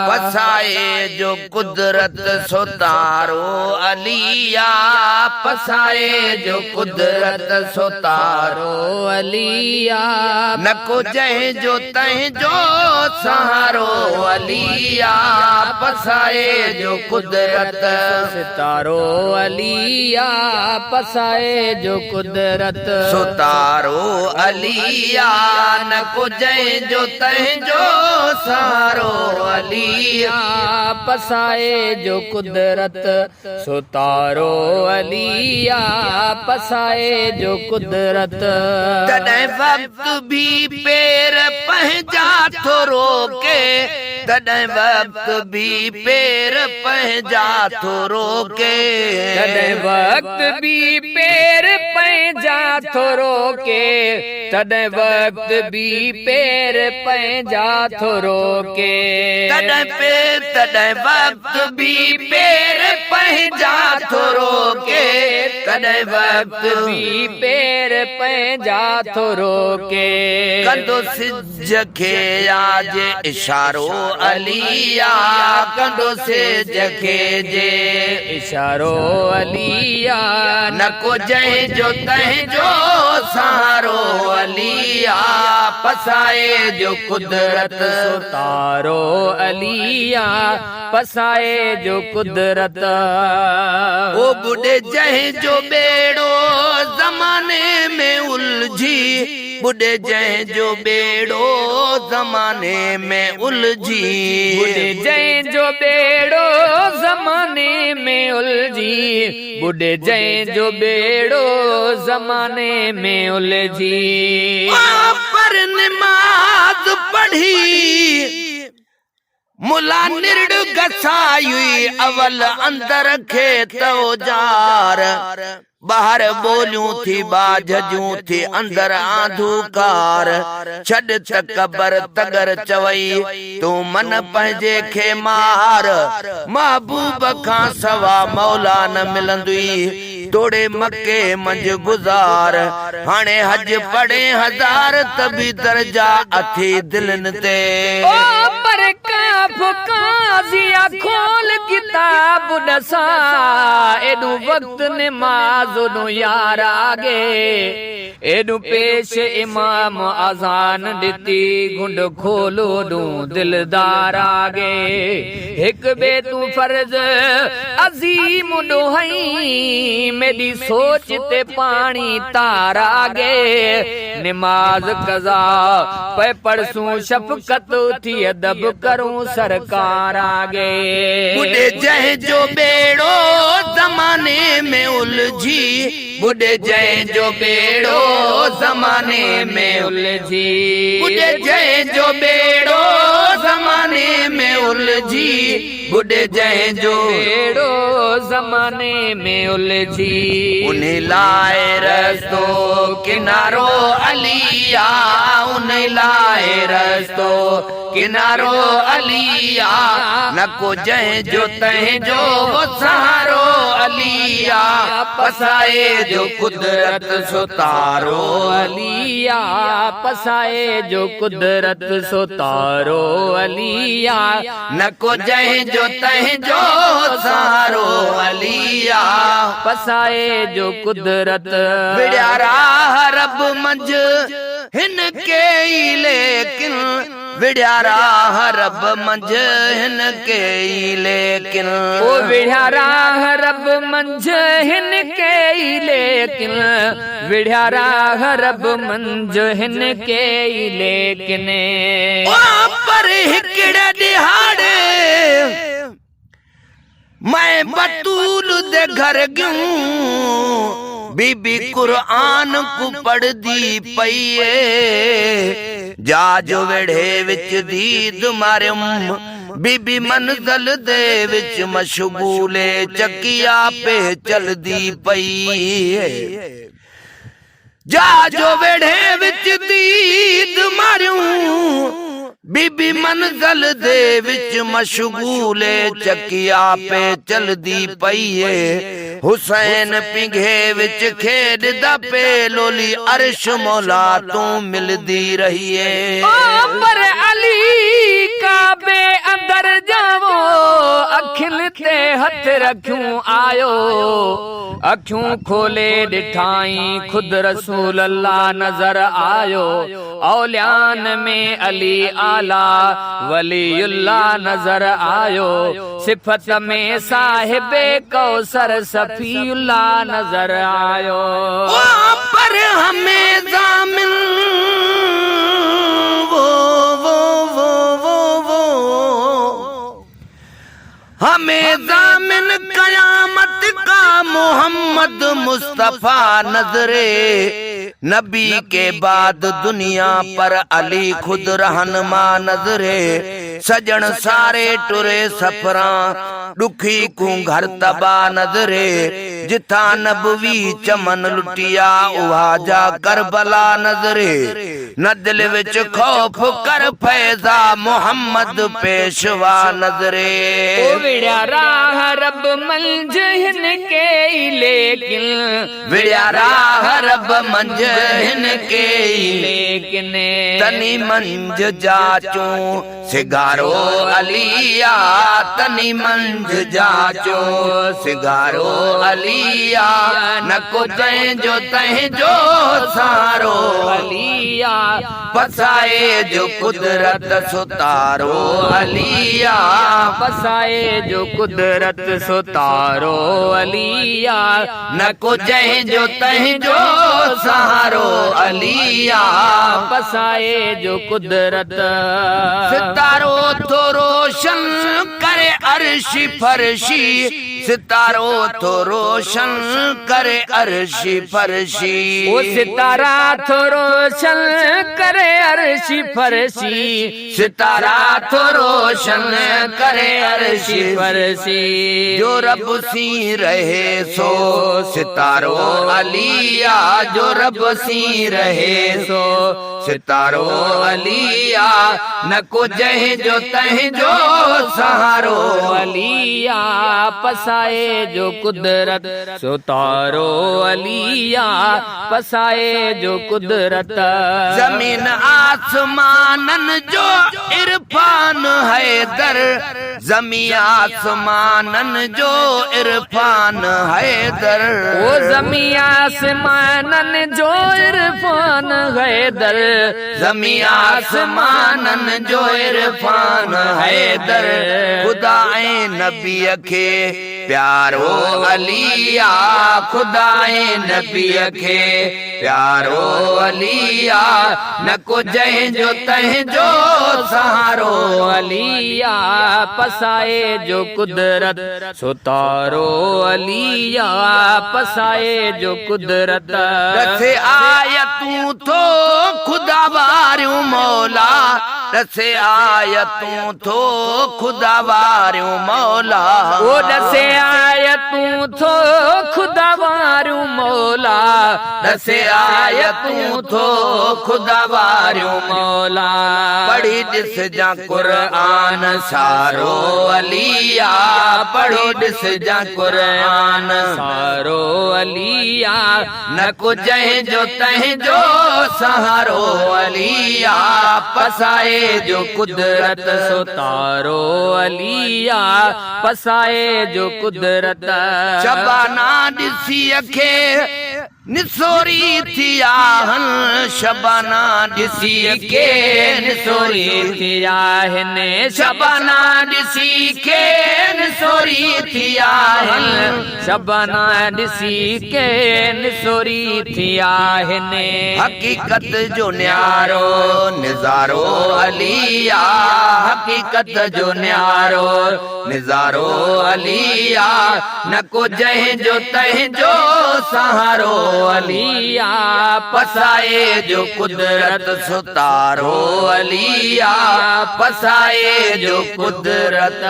پسائي جو قدرت ستارو علي آ پسائي جو قدرت ستارو علي آ نه ڪو جنهن جو تنهن جو سهارو علي آ پسائي جو قدرت ستارو علي آ پسائي جو قدرت ستارو علي آ نه ڪو جنهن جو تنهن جو سهارو علي آ پسائي جو قدرت ستارو علي آ پسائي جو قدرت. تڏهن وقت به پير پنهنجا ٿو روڪي تڏهن وقت به پير پنهنجا ٿو روڪي. تڏهن وقت به پير پنهنجا ٿو روڪي تڏهن وقت به پير پنهنجا ٿو روڪي. تڏهن پير تڏهن وقت به پير پنهنجا ٿو روڪي تڏهن وقت به پير پنهنجا ٿو روڪي. ڪندو سج کي آ جي اشارو علي آ ڪندو سج کي جي. اشارو علي آ. نه ڪو جنهن جو تنهن جو سهارو علي آ پسائي جو قدرت. ستارو علي آ پسائي جو قدرت. او ٻڏي جنهن جو ٻيڙو زماني ۾ الجهي ٻڏي جنهن جو ٻيڙو زماني ۾ الجهي. ٻڏي جنهن جو ٻيڙو زماني ۾ الجهي ٻڏي جنهن جو ٻيڙو زماني ۾ الجهي. پر نماز پڙهي ملا نرڙ گسائي اول اندر کي ته اجار ٻاهر ٻوليون ٿي ٻاجهه جون ٿي اندر آنڌوڪار ڇڏ تڪبر تڳر چوئي تون من پنهنجي کي مار محبوب کان سوا مولا نه ملندئي توڙي مڪي منجهه گذار هاڻي حج پڙهين هزار ته به درجا اٿي دلين تي. او پر ڪاف قاضيا کول ڪتاب ڏسا ايڏو وقت نماز اوڏو يار آگي ايڏو پيش امام اذان ڏتي گهنڊ کول اوڏو دلدار آگي هڪ ٻئي تون فرض عظيم ڏوهئين ميڏي سوچ تي پاڻي تار آگي نماز قضا پئي پڙهسون شفقت اٿي ادب ڪرون سرڪار آگي. ٻڏي جنهن جو ٻيڙو زماني ۾ الجهي ٻڏي جنهن جو ٻيڙو زماني ۾ الجهي. ٻڏي جنهن جو ٻيڙو زماني ۾ الجهي ٻڏي جنهن جو ٻيڙو زماني ۾ الجهي. انهي لاء رستو ڪنارو علي آ انهي لاء رستو ڪنارو علي آ نه ڪو جنهن جو تنهن جو سهارو علي آ پسائي جو قدرت ستارو علي آ پسائي جو قدرت ستارو علي آ. نه ڪو جنهن جو تنهن جو سهارو علي آ. پسائي جو قدرت. وڙيا راهه رب منجهه هن ڪيئي ليڪن وڙيا راهه رب منجهه هن ڪيئي ليڪن. او وڙيا راهه رب منجهه هن ڪيئي ليڪن وڙيا راهه رب منجهه هن ڪيئي ليڪن. او پر هڪڙي ڏهاڙي مين بتول دي گهر گيون بي بي قرآن ڪو پڙهدي پئي اي جا جو ويڙهي وچ ديد ماريم بي بي منزل دي وچ مشغول اي چڪي آپي چلدي پئي اي جا جو ويڙهي وچ ديد ماريون. بی بی منزل دے وچ مشغول اے چکی آپے چلدی پئی اے حسین پنگھے وچ کھیڈدا پے لولی عرش مولا توں ملدی رہی اے۔ او پر علی کعبے اندر جاوو اکھين تي هٿ رکيون آيو اکيون کولي ڏٺائين خود رسول الله نظر آيو اوليان ۾ علي اعليٰ ولي الله نظر آيو صفت ۾ صاحب ڪوثر صفي الله نظر آيو. او پر همين ضامن وو وو وو وو وو همين ضامن قيامت ڪا محمد مصطفيٰ نظري نبي ڪي بعد دنيا پر علي خود رهنما نظري سڄڻ ساري ٽري سفران ڏکي کون گهر تباھ نظري جتان نبوي چمن لٽيا اها جا ڪربلا نظري نه دل وچ خوف ڪر فيضا محمد پيشوا نظري. او وڙيا راھ رب منجھ هن ڪيئي ليڪن. وڙيا راھ رب منجھ هن ڪيئي ليڪن. تني منجھ جاچون سگهارو علي آ تني منجھ جاچون سگهارو علي آ نه ڪو جنهن جو تنهن جو سهارو علي آ پسائي جو قدرت ستارو علي آ پسائي جو قدرت ستارو علي آ نه ڪو جنهن جو تنهن جو سهارو علي آ. پسائي جو قدرت. ستارو ٿو روشن ڪري عرشي فرشي ستارو ٿو روشن ڪري عرشي فرشي. او ستارا ٿو روشن ڪري عرشي فرشي. ستارا ٿو روشن ڪري عرشي فرشي. جو رب سين رهي سو ستارو علي آ جو رب سين رهي سو ستارو علي آ نه ڪو جنهن جو تنهن جو سهارو علي آ پسائي جو قدرت ستارو علي آ پسائي جو قدرت. زمين آسمانن جو عرفان حيدر زمين آسمانن جو عرفان حيدر. او زمين آسمانن جو عرفان حيدر. زمين آسمانن جو عرفان حيدر. خدا ۽ نبيء کي پيارو علي آ خدا ۽ نبيء کي پيارو علي آ نه ڪو جنهن جو تنهن جو سهارو علي آ پسائي جو قدرت ستارو علي آ پسائي جو قدرت. ڏسي آيتون ٿو خدا واريون مولا ڏسي آيتون ٿو خدا واريون مولا. او ڏسي آيتون ٿو خدا واريون مولا. ڏسي آيتون ٿو خدا واريون مولا. پڙهي ڏسجان قرآن سارو علي آ پڙهي ڏسجان قرآن سارو علي آ. نه ڪو جنهن جو تنهن جو سهارو علي آ پسائي جو قدرت ستارو علي آ پسائي جو قدرت. شبانا ڏسي اکي نسوري ٿي آهن شبانا ڏسي اکي نسوري ٿي آهن شبانا ڏسي کي نسوري ٿي آهن. شبانا ڏسي ڪي نسوري ٿي آهن. حقيقت جو نيارو نظارو علي آ حقيقت جو نيارو نظارو علي آ نه ڪو جنهن جو تنهن جو سهارو علي آ پسائي جو قدرت ستارو علي آ پسائي جو قدرت.